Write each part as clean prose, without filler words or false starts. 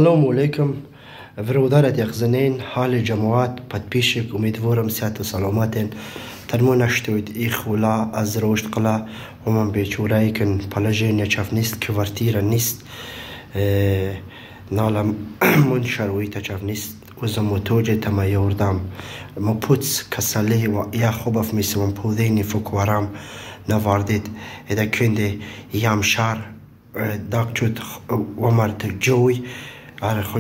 Салом алейкум, برادرت یخزنین حال جماعت подписчик امیدوارم صحت و سلامتین ترمو نشتوید ای خولا از رشد قلا و من بیچوره کن положение چف نیست квартира نیست نالم من شرویت چف نیست و زموتوج تما یوردم ما پوتس کساله و یا خوب میسوم پودینی فکوارم نواردید ادا کنده یم شهر داکچوت و مرد جوی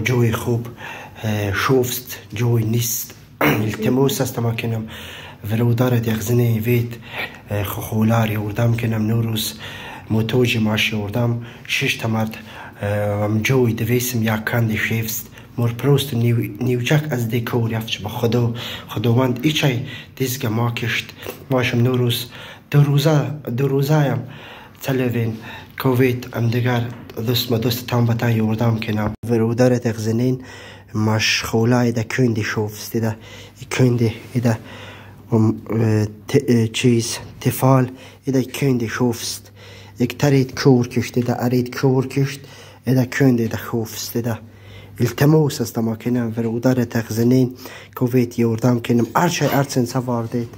جوی خوب شوفست جوی نیست التموس است ما کنم ورودارت یخزنه ویت خولار یوردم کنم نوروز موتوجی ماش یوردم شش تمرد جوی دویسم یا کند شیفست مور پروست نیوچک از دیکور یفت با خدا خداوند ایچای دیزگه ما کشت ماشم نوروز دو روزایم تلوین کووید ام دیگر دوست ما دوست تام بتان یوردم کنم ورودارت یخزنین مشغوله ایده کندی شوفست ایده کندی ایده چیز تفال ایده کندی شوفست یک ترید کور کشت ایده ارید کور کشت ایده کندی ایده شوفست ایده التموس است ما کنم ورودار تخزنین کووید یوردم کنم ارچه ارچن سواردید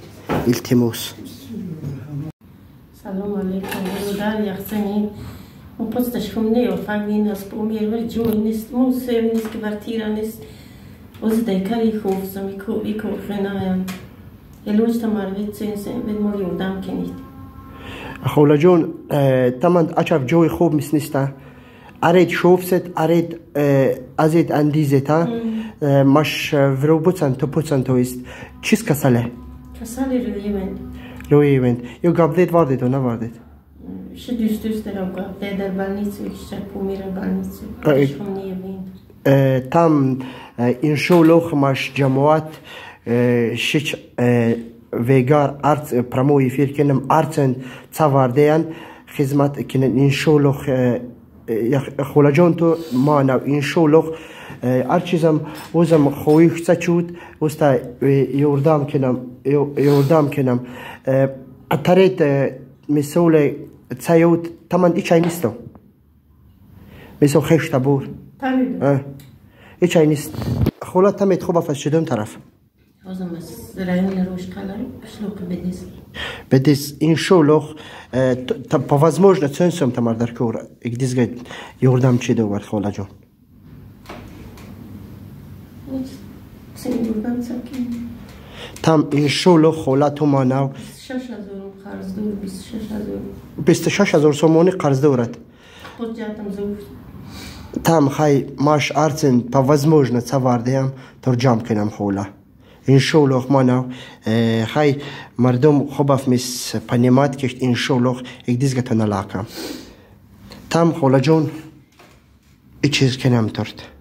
التموس. سلام علیکم برادر یخزنین و پستش خم و فنگین از پومیر ور جوی نیست موسیو نیست کvartira نیست و زده کاری خوفزم ایکو خنایم الوج تمر ویتسین سن بد مول یوردم کنید. خولا جون تمند اچف جوی خوب نیستا ارید شوفست ارید ازید اندیزتا مش وروبوتن تو پوتن تو است چیز کساله کساله روی من روی من یو گابدید واردید و نواردید ش دوست دوست دارم گابدید در بالنیتسو کشتر پومیر بالنیتسو تام اینشولوخ مش جماعت شش ویگار ارت پرموی فیر کنم ارتن تواردیان خدمت کنن اینشولوخ خولا جون تو ما نو اینشولوخ ارچیزم وزم خویش چود وستا یوردام کنم یوردام کنم اترید مثال تسیوت تمن ایچای نیستو مثل خیش تبور ایچای نیست خولا تمت خوب افز شدم طرف وزم از رایون روش قلم شلوق بدیس بدیس این شلوق по возможно ценсум тамар дар кор игдизга ёрдам чи довард хола ҷон там иншолло хола ту манав 26,000 сомонӣ қарз дорад там хай маш арцен по возможно цавардеам тор ҷамъ кунам хола иншоллоҳ манав хай мардум хубаф мис понимать кишт иншоллоҳ игдизгата налакам там холаҷон и чиз кунам торт.